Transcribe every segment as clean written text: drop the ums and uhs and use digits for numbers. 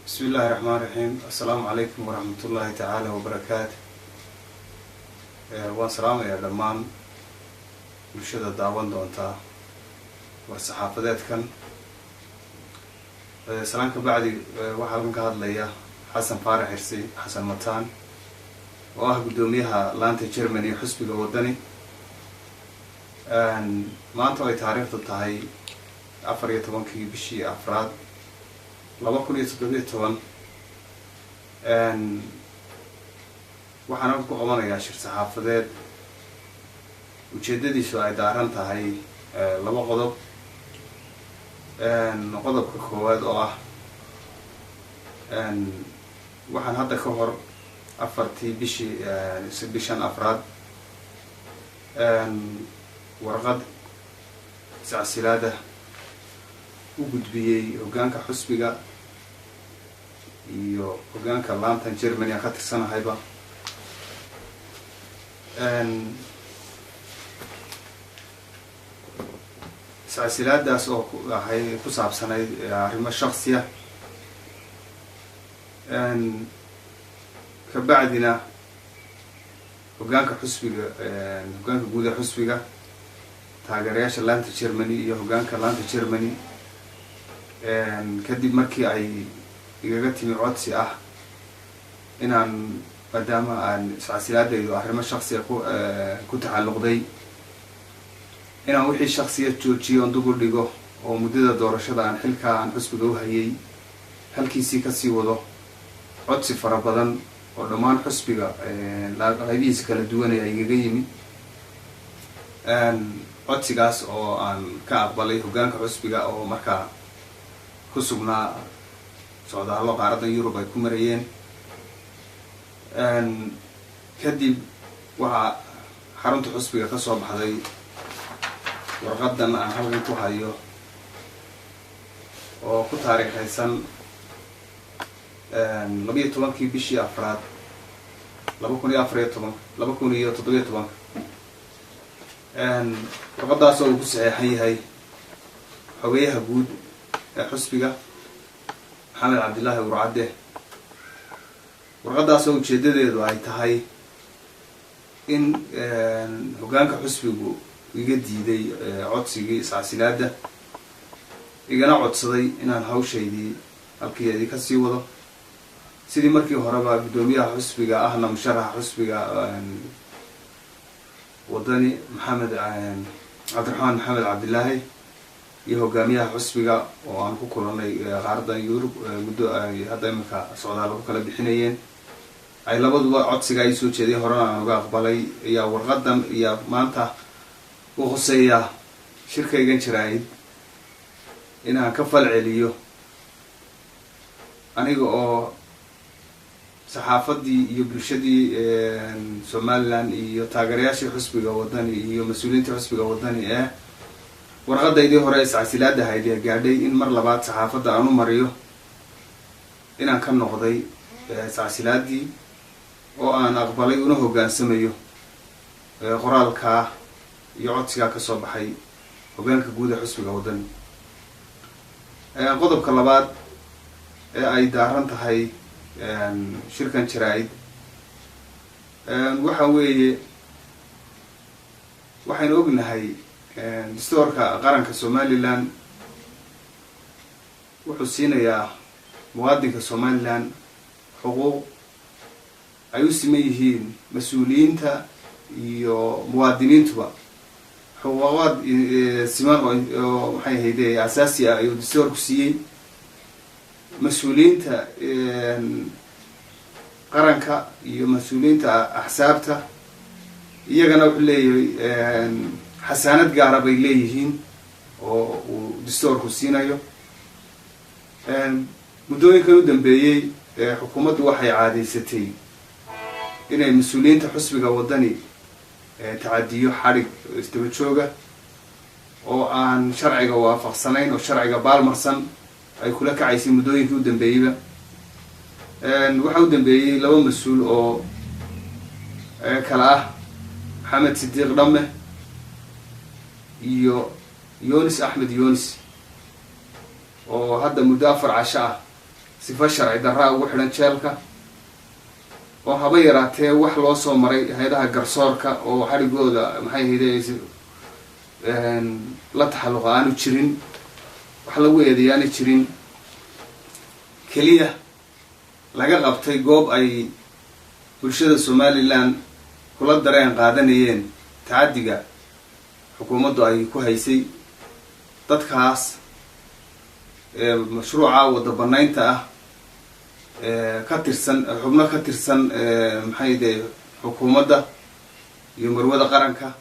Bismi Illaahi Raxmaan Raxiim. Assalaamu calaykum waraxmatullaahi tacaala wabarakaatu. Waan salaamayaa dhammaan bulshada daawan doontaa war-saxaafadeedkan. Salaan ka bacdi, waxaa halkan ka hadlaya Xasan Faarax Xirsi, Xasan Mataan, oo ah guddoomiyaha laanta Germany xusbiga Wadani. Maanta oo ay taariikhdu tahay 14-kii bishii afraad 2017, waxaan halkan ku qabanayaa shir saxaafadeed ujeedadiisu ay daaran tahay laba qodob. Qodobka koowaad oo ah, waxaan hadda ka hor 4-tii bishii bishan afraad warqad iscasilaada u gudbiyey hoggaanka xusbiga iyo hoggaanka laantan Germany aan ka tirsanahayba. Iscasilaadaas oo ahay ku saabsanayd arrimo shaksiya. Kabacdina hoggaanka xusbiga, hoggaanka guud ee xusbiga, taageerayaasha laanta Germany iyo hoggaanka laanta Germany, kadib markii ay igaga timi codsi ah inaan, maadaama aan iscasilaadaydu arrimo shaksiya ku tacalluqday, inaan wixii shaksiya joojiyo oon dub u dhigo oo muddada doorashada aan xilkaa aan xusbiga u hayay halkiisii kasii wado, codsi fara badan oo dhammaan xusbiga qaybihiisa kala duwanaya igaga yimid, codsigaas oo aan ka aqbalay hoggaanka xusbiga oo markaa ku sugnaa socdaallo qaaraddan Yurub ay ku marayeen. Kadib waxaa xarunta xusbiga ka soo baxday warqadan aan halkan ku hayo oo ku taariikhaysan 12-kii bishii afraad 2014, 2017-ka. Warqadaas oo uu ku saxeexan yahay xogeyaha guud ee xusbiga, Maxamed Cabdillaahi Urcadde. Warqadaas oo ujeedadeedu ay tahay in hoggaanka xusbigu iga diiday codsigii iscasilaada, igana codsaday inaan hawshaydii halkeedii kasii wado, sidii markii horeba guddoomiyaha xusbiga ahna musharaxa xusbiga Wadani, Maxamed Cabdiraxmaan Maxamed Cabdillaahi, iyo hogaamiyaha xusbiga oo aan ku kulanay qaaradan Yurub muddo ay hadda iminka socdaal ku kala bixinayeen, ay labaduba codsiga ay soo jeeday horena aan uga aqbalay, ayaa warqadan iyo maanta u khuseeya shirkaygan jaraa'id inaan ka fal celiyo, aniga oo saxaafadii iyo bulshadii Somaliland iyo taageerayaashii xusbiga Wadani iyo mas-uuliyiintii xusbiga Wadani ee warqadaydii hore iscasilaada hayd ee gaadhay in mar labaad saxaafadda aan u mariyo inaan ka noqday iscasilaadii oo aan aqbalay una hoggaansamayo qoraalkaa iyo codsigaa kasoo baxay hoggaanka guud ee xusbiga Wadani. Qodobka labaad ee ay daaran tahay shirkan jaraa'id waxa weeye, waxaynu ognahay dastuurka qaranka Somaliland wuxuu siinayaa muwaadinka Somaliland xuquuq ay u siman yihiin mas-uuliyiinta iyo muwaadiniintuba. Xuquuqaad siman oo maxay ahayde asaasi ah ayuu dastuurku siiyey mas-uuliyiinta qaranka iyo mas-uuliyiinta axsaabta. Iyagana wuxuu leeyahay xasaanad gaara bay leeyihiin oo uu dastuurku siinayo. Muddooyinkan u dambeeyey xukuumaddu waxay caadaysatay inay mas-uuliyiinta xusbiga Wadani tacadiyo xadhig isdaba jooga oo aan sharciga waafaqsanayn oo sharciga baalmarsan ay kula kacaysay. Muddooyinkii u dambeeyeyba waxaa u dambeeyey laba mas-uul oo kale ah, Maxamed Sidiiq Dhamme iyo Yonis Axmed Yonis, oo hadda muddo 4 casho ah Sifo sharci darraa ugu xidhan jeelka, oo haba yaraatee wax loo soo maray hay-adaha garsoorka oo xadhigooda, maxay ahayde, la taxalluqa aanu jirin, wax lagu eedeeya aanu jirin, keliya laga qabtay goob ay bulshada Somaliland kula dareen qaadanayeen tacaddiga xukuumaddu ay ku haysay dadkaas. Mashruuca wadda banaynta ah ka tirsan, xubno ka tirsan, maxay de, xukuumadda iyo marwada qaranka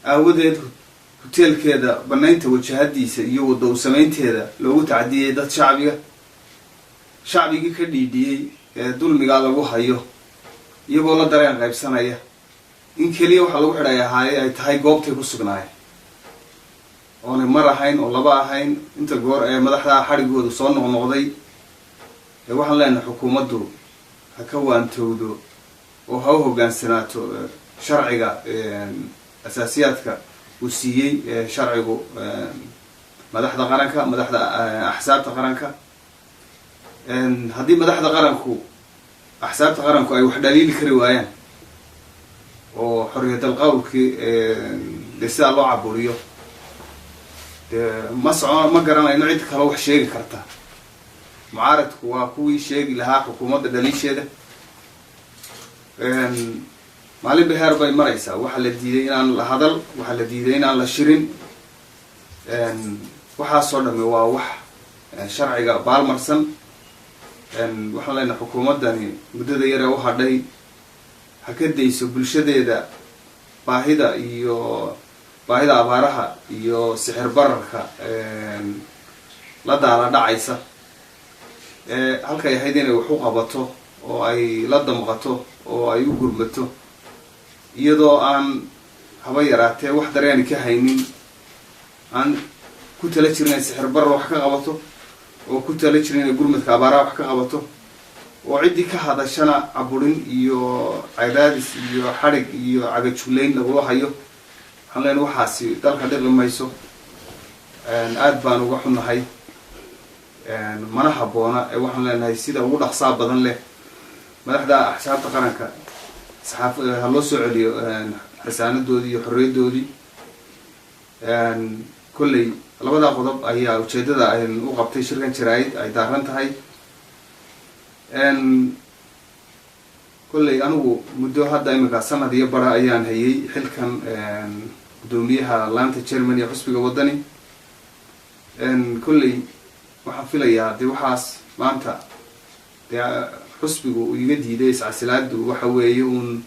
aawadeed hoteelkeeda banaynta wajahadiisa iyo wadda u samaynteeda loogu tacadiyey dad shacbiga, shacbigii ka dhiidhiyey ee dulmigaa lagu hayo, iyagoo la dareen qaybsanaya in keliya waxaa lagu xidhay ahaaye ay tahay goobtay ku sugnaayeen, oonay mar ahayn oo laba ahayn inta goor ee madaxdaa xadhigoodu soo noqnoqday. Ee waxaan leenahay xukuumaddu ha ka waantowdo oo ha u hoggaansanaato sharciga, asaasiyaadka uu siiyey sharcigu madaxda qaranka, madaxda axsaabta qaranka. Haddii madaxda qaranku, axsaabta qaranku ay wax dhaliili kari waayaan oo xorriyadal qowlkii dee sidaa loo caburiyo, dee ma soco, ma garanayno cid kaloo wax sheegi karta. Mucaaradku waa kuwii sheegi lahaa xukuumadda dhaliisheeda. Maalinba heer bay maraysaa. Waxaa la diiday inaan la hadal, waxaa la diiday inaan la shirin. Waxaasoo dhami waa wax sharciga baalmarsan. Waxaan leenahay xukuumaddani muddada yaree u hadhay ha ka dayso bulshadeeda baahida iyo baahida abaaraha iyo sixir bararka la daala dhacaysa. Halkay ahayd inay wax u qabato oo ay la damqato oo ay u gurmato, iyadoo aan haba yaraatee wax dareeni ka haynin, aan ku tala jirin inay sixir barar wax ka qabato oo ku tala jirin inay gurmadka abaaraha wax ka qabato, oo ciddii ka hadashana caburin iyo cadaadis iyo xadhig iyo cagajuglayn lagula hayo. Waxaan leenahay waxaasi dalka dhiqi mayso. Aada baan uga xunnahay, mana habboona. Ee waxaan leenahay sida ugu dhaqsaa badan leh madaxda axsaabta qaranka saxaaf ha loo soo celiyo xasaanadoodii iyo xorriyaddoodii. Kolley labadaa qodob ayaa ujeeddada ayn u qabtay shirkan jaraa-id ay daaran tahay. Kolley anigu muddo hadda iminka sanad iyo bara ayaan hayay xilkan guddoomiyaha laanta Germany ee xusbiga Waddani. Kolley waxaan filayaa dee waxaas maanta dee xusbigu uu iga diiday iscasilaadu waxa weeye uun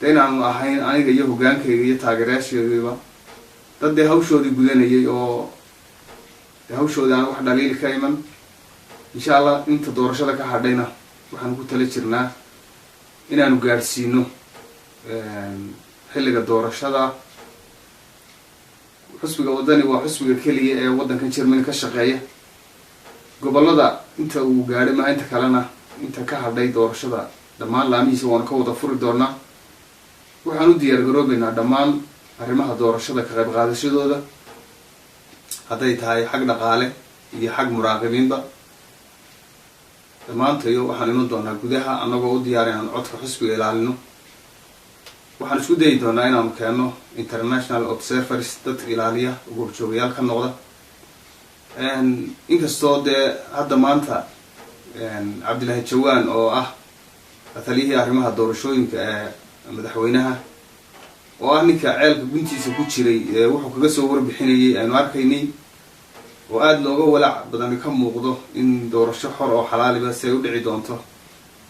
de inaanu ahayn aniga iyo hoggaankayga iyo taageerayaasheedaba dad dee hawshoodii gudanayay oo dee hawshoodii aan wax dhaliili ka iman. Insha Allah inta doorashada ka hadhayna waxaan ku tala jirnaa inaanu gaadhsiino xilliga doorashada. Xusbiga Waddani waa xusbiga keliya ee waddankan Germany ka shaqeeya. Gobollada inta uu gaadhay maa inta kalena, inta ka hadhay doorashada dhammaan laamihiisa waanu ka wada furi doonaa. Waxaan u diyaar garoobeynaa dhammaan arrimaha doorashada ka qayb qaadashadooda, hadday tahay xag dhaqaale iyo xag muraaqibiinba. Dhammaantayo waxaan iman doonaa gudaha annagoo u diyaar inaan codka xusbiga ilaalino. Waxaan isku dayi doonaa inaanu keenno international observers, dadka ilaaliya, goobjoogayaal ka noqda. Inkastoo dee hadda maanta Cabdillaahi Jawaan oo ah taliyihii arrimaha doorashooyinka ee madaxweynaha, oo ah ninka ceelka guntiisa ku jiray, wuxuu kaga soo warbixinayay aynu arkaynay, oo aada looga walaac badani ka muuqdo in doorasho xor oo xalaaliba si ay u dhici doonto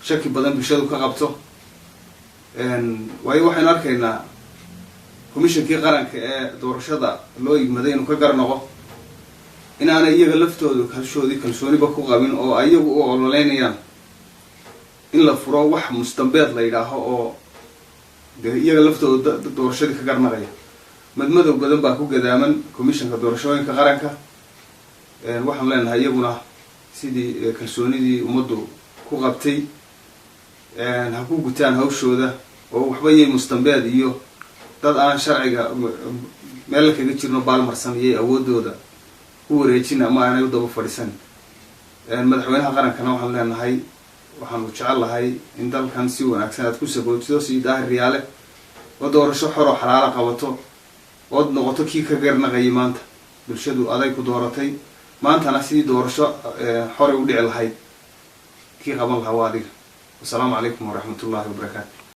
shaki badan bulshadu ka qabto, waayo waxaynu arkaynaa commissionkii qaranka ee doorashada loo igmaday inuu ka garnoqo, inaanay iyaga laftoodu kalshoodii kalsooniba ku qabin oo iyagu u ololeynayaan in la furo wax mustambeed la yidhaaho, oo dee iyaga laftooda doorashadii ka garnaqaya. Madmadow badan baa ku gadaaman commissionka doorashooyinka qaranka. Waxaan leenahay iyaguna sidii kalsoonidii ummaddu ku qabtay ha ku gutaan hawshooda, oo waxba yay mustambeed iyo dad aan sharciga meel kaga jirno baalmarsan iyay awooddooda ku wareejin ama aanay u daba fadhiisan. Madaxweynaha qarankana waxaan leenahay, waxaanu jecel lahay in dalkan si wanaagsan aad ku sagootido si Daahir Riyaale, oo doorasho xor oo xalaala qabato, ood noqoto kii ka garnaqayay. Maanta bulshadu aday ku dooratay, maantana sidii doorasho xoray u dhici lahayd kii qaban lahaa waa adiga. Wasalaamu calaykum waraxmatullahi wabarakaatu.